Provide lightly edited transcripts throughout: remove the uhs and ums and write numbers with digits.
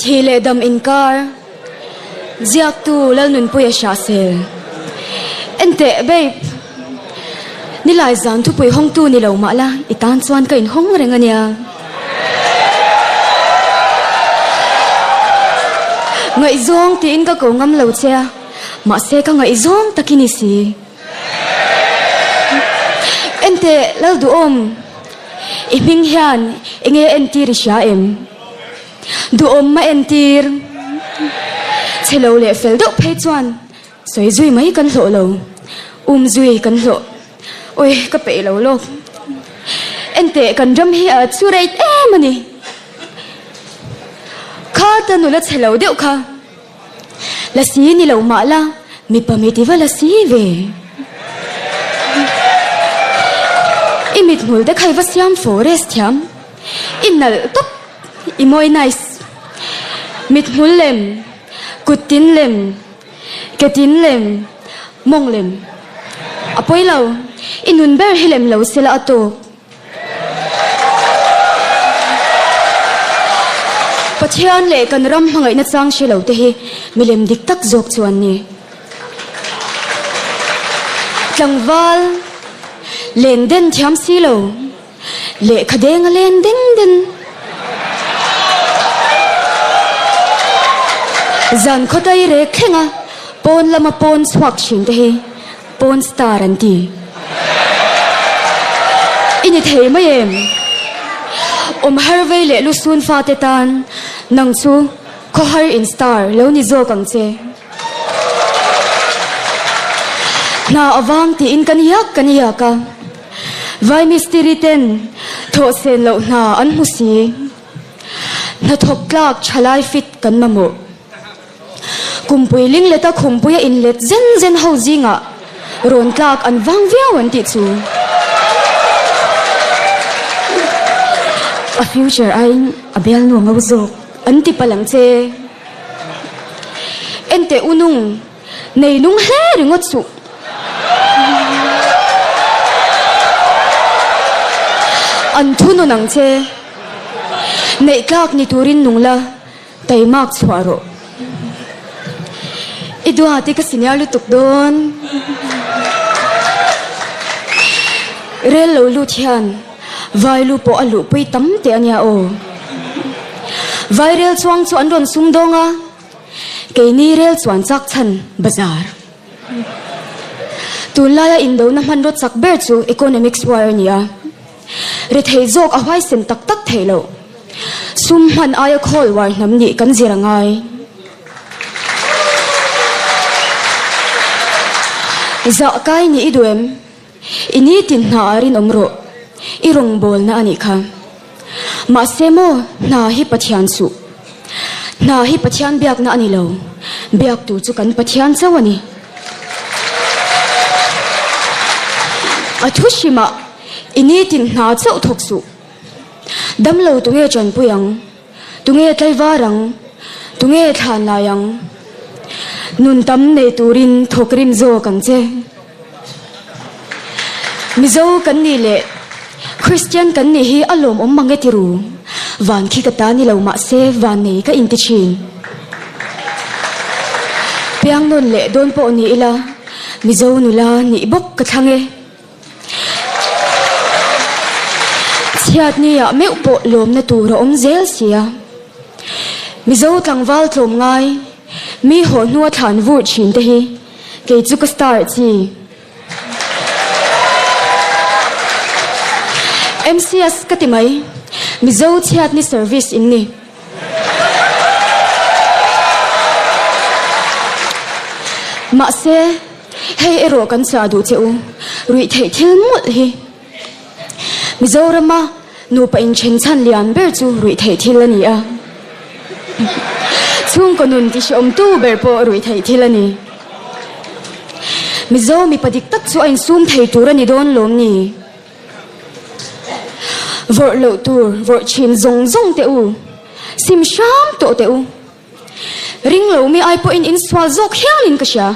Thih leh dam inkar ziaktu Lalnunpuia Hrahsel. Enteh babe, nilai zan thupui hawngtu ni lo mah la i tan chuan ka inhawng reng a nia. Ngaihzawng tiin ka ko ngam lo che a, mahse ka ngaihzawng tak i ni si. Enteh Lalduhawm, i hming hian enge entir i hria em? Duhawm a entir. Chhe lo leh fel deuh phei chuan sawi zui mai kan hlawh lo, um zui kan hlawh. Ui, ka peih lo lawk. Enteh kan ram hi a chu rate em a ni. Kha ta nula chhe lo deuh kha. La si ni lo mah la, mipa mi ti va la si ve. I mithmul te kha i va siam forest thiam. I nalh tawp, i mawi nice. Mithmul lem, kut tin lem, ke tin lem, mawng lem. A pawi lo, i nun ber hi lem lo sela a tawk. Pathian leh kan ram hmangaihna chang hre lo te hi milem dik tak zawk chu an ni. Tlangval len den thiam si lo, lehkha deng a len deng den. Zan khawtai rek thleng a pawn lama pawn chhuak thin te hi Pawn star an ti. I ni thei mai em? Awm har vei leh lusun fate tan nang chu khawhar in star lo ni zawk ang che. Hna avang tiin kan iak kan iak a, vai mistiri ten thawh sen loh hna an hmu si. Hnathawk tlak thalai fit kan mamawh. Kumpui lingleta khumpuia inlet zen zen ho zingah rawn tlak an vang viau an tih chu. A future aiin a bialnu ngo zawk an ti palh ang che. Enteh u nung, nei nung hle ringawt suh. An thunun ang che. Neih tlak ni turin nung la. Taimak chhuah rawh. I duat i ka senior lutuk dawn. Rel lo lut hian vai lu pawh a luhpui tam teh a nia aw. Vai rel chuang chu an rawn sum dawng a, keini rel chuan chak chhan bazar. Tunlaia indona hmanraw chak ber chu economics war a ni a. Rethei zawk a huaisen tak tak theih loh. Sum hman aia khawl uar hnam nih kan zir a ngai. Zah kai nih i duh em? I nitin hna ah rinawm rawh. I rawngbawlna a nih kha. Mahse maw hna hi Pathian suh. Hna hi Pathian biakna a ni lo. Biak tur chu kan Pathian chauh a ni. A thu hrimah i nitin hna chauh thawk suh. Damlo tunge tanpui ang? Tunge tlaivar ang? Tunge thlan lai ang? Nun tam nei turin thawk rim zawk ang che. Mizo kan nih leh Kristian kan nih hi a lawmawm mang e tiru. Van khi ka ta ni lo mahse van nei ka inti thin. Piang nawn leh dawn pawh ni ila Mizo nula nih bawk ka thlang e. Chhiat nia meuh pawh lawmna tur a awm zel sia. Mizo tlangval tlawm ngai, mi haw hnua thlan vur thin te hi kei chu ka star chi. MCS ka ti mai, Mizo chhiatni service in ni. Mahse. Hei erawh kan chah duh che u, ruih theih thil mawlh hi. Mizorama nupa inthen chhan lian ber chu ruih theih thil a ni a. Chhungkaw nun tihreawmtu ber pawh ruih theih thil a ni. Mizo mipa dik tak chu a insum thei tur a ni dawn lawm ni? Vawrh loh tur vawrh thin zawng zawng teh u, sim hram tawh teh u. Ring lo mi ai pawhin in sual zawk hialin ka hria.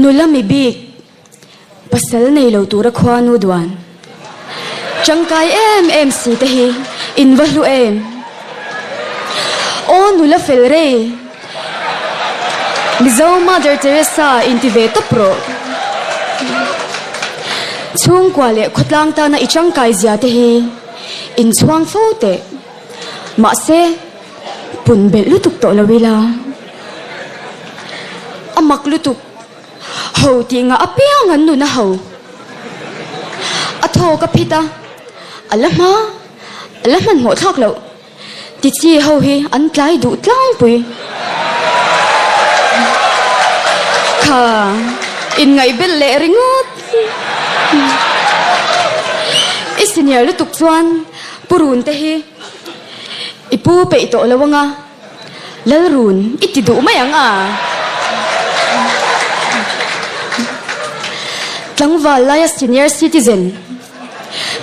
Nula mi bik pasal nei lo tura khua nu duan. Tangkai em em si te hi in va hlu em? Aw nula fel rei. Mizo Mother Teresa inti ve tawp rawh. Chhungkua leh khawtlang tana i tangkai zia te hi inchhuang fo teh. Mahse, pun belh lutuk tawh lo ila. A mak lutuk. Ho tih ngah apiang an nun a ho. A thawk a phit a, a la hma, a la hmanhmawh thlak loh. Tichi ho hi an tlai duh tlangpui. Kha inngaihbelh leh ringawt. I senior lutuk chuan purun te hi i pu peih tawh lo anga Lalrun i ti duh mai ang a. Tlangval laia senior citizen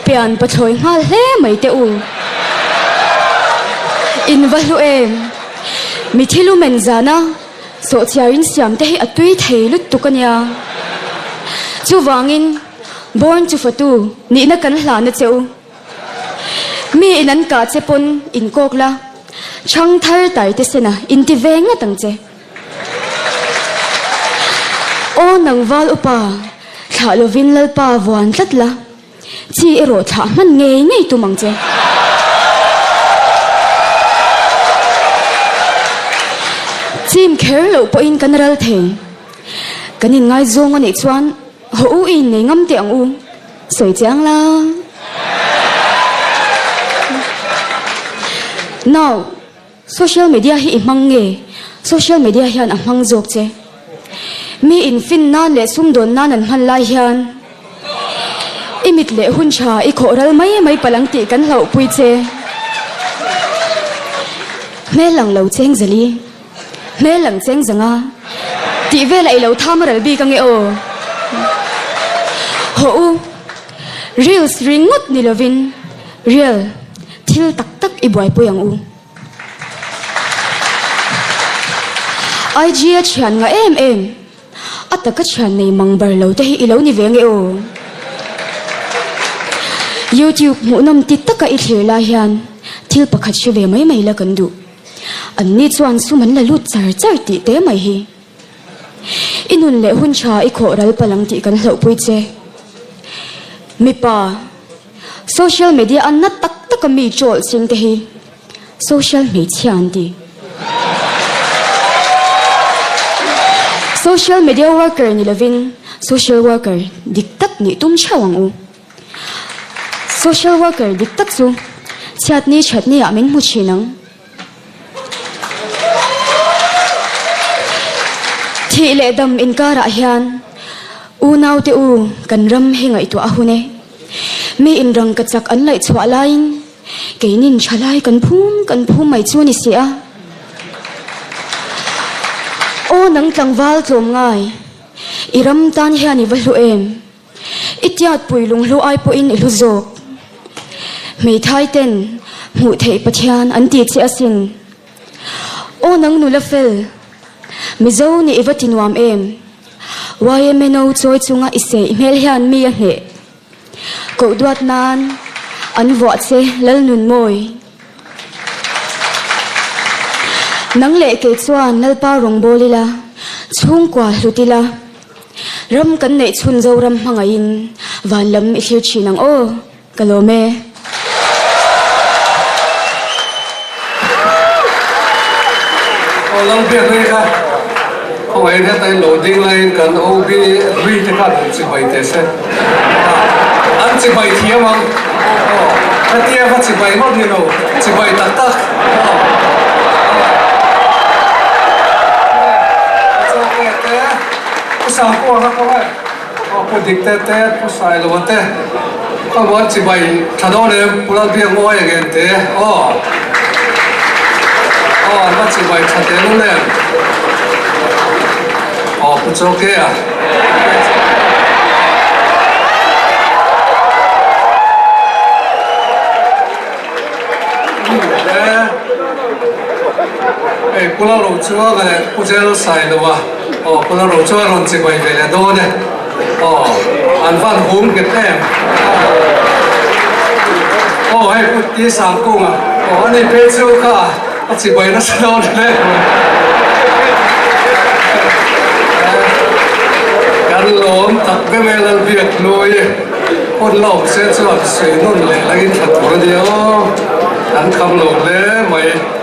pian pathlawi nghal hle mai teh u. In va hlu em? Mi thil u men zana sawhchiar in siam te hi a tui thei lutuk a nia. Chuvangin born chu fatu nihna kan hlan a che u. Mi in an kah che pawn in kawk la, chhang thar tai te sena in ti ve ngat ang che. Aw nang val upa, thlah lovin Lalpa vuan tlat la, chi erawh thlah hman ngei ngei tum ang che. Chim kher loh pawhin kan ral thei. Kan inngaizawng a nih chuan haw u i innei ngam teh ang u. Sawi chiang la. Now, social media hi i hmang nge? Social media hian a hmang zawk che. Mi in fin nan leh sumdawn nan an hman lai hian i mit leh hun tha i khawh ral mai mai palh ang tih kan hlauhpui che. Hmel lang lo cheng zali. Hmel lang cheng zanga tih velah i lo tham ral bik ange aw. Hawh u, reels ringawt ni lovin real thil tak tak i buaipui ang u. IG a thian ngah em em, a taka thian nei mang bar lo te hi i lo ni ve ange aw. YouTube hmuhnawm ti taka i thlir lai hian thil pakhat hre ve mai mai la kan duh. Anni chuan sum an la lut char char tih te mai hi. I nun leh hun tha i khawh ral palh ang tih kan hlauhpui che. Mipa, social media a na tak tak a mi troll ching te hi social hmeichhia an ti. Social media worker ni lovin social worker dik tak nih tum theuh ang u. Social worker dik tak chu chhiatni thatni ah min hmu thin ang. Thih leh dam inkarah hian unau te u kan ram hi ngaihtuah a hun e. Mi inrang ka chak an laih chhuah laiin keinin thalai kan phum kan phum mai chu a ni si a. Aw nang tlangval tlawm ngai, i ram tan hian i va hlu em? I tiatpui lunghlu ai pawhin i hlu zawk. Hmeithai ten hmuh theih Pathian an ti che asin. Aw nang nula fel, Mizo nih i va ti nuam em? YMNO chawi chunga i seih hmel hian mi a hneh. Koh duat nan an vuah che Lalnunmawi. Nang leh kei chuan Lalpa rawngbâwl ila, chhungkua hlut ila, ram kan neih chhun Zoram hmangaihin van lam i thlir thin ang aw, ka lawm e. Aw Lalbiak rei kha khawngaih heta in lo ding laiin kan OB hlui te khan han chibai teh se. An chibai thiam ang. Aw, hetia va chibai ngawt ni lo, chibai tak tak. Aw. Pu Sangpua kha ka ngai. Aw, Pu Dikte te, Pu Sailoa te. Ka buan chibai tha dawn em, Pu Lalbiak Mawi ang en te. Aw. Aw, an va chibai tha teh lul em. Aw, Pu Chawkea. Hei Pu Lalrochuanga leh Pu Jel Sailoa aw Pu Lalrochuanga rawn chibai ve leh dawn e aw an van hum nghet em aw. Aw hei Pu Ti Sangkunga aw ani phei chu kha a chibai nasa dawn hle mai. Kan lawm tak deuh e Lalbiakhlui hun la awm se chuan suihnun leh langin thla tur a nia aw, kan kham lo hle mai.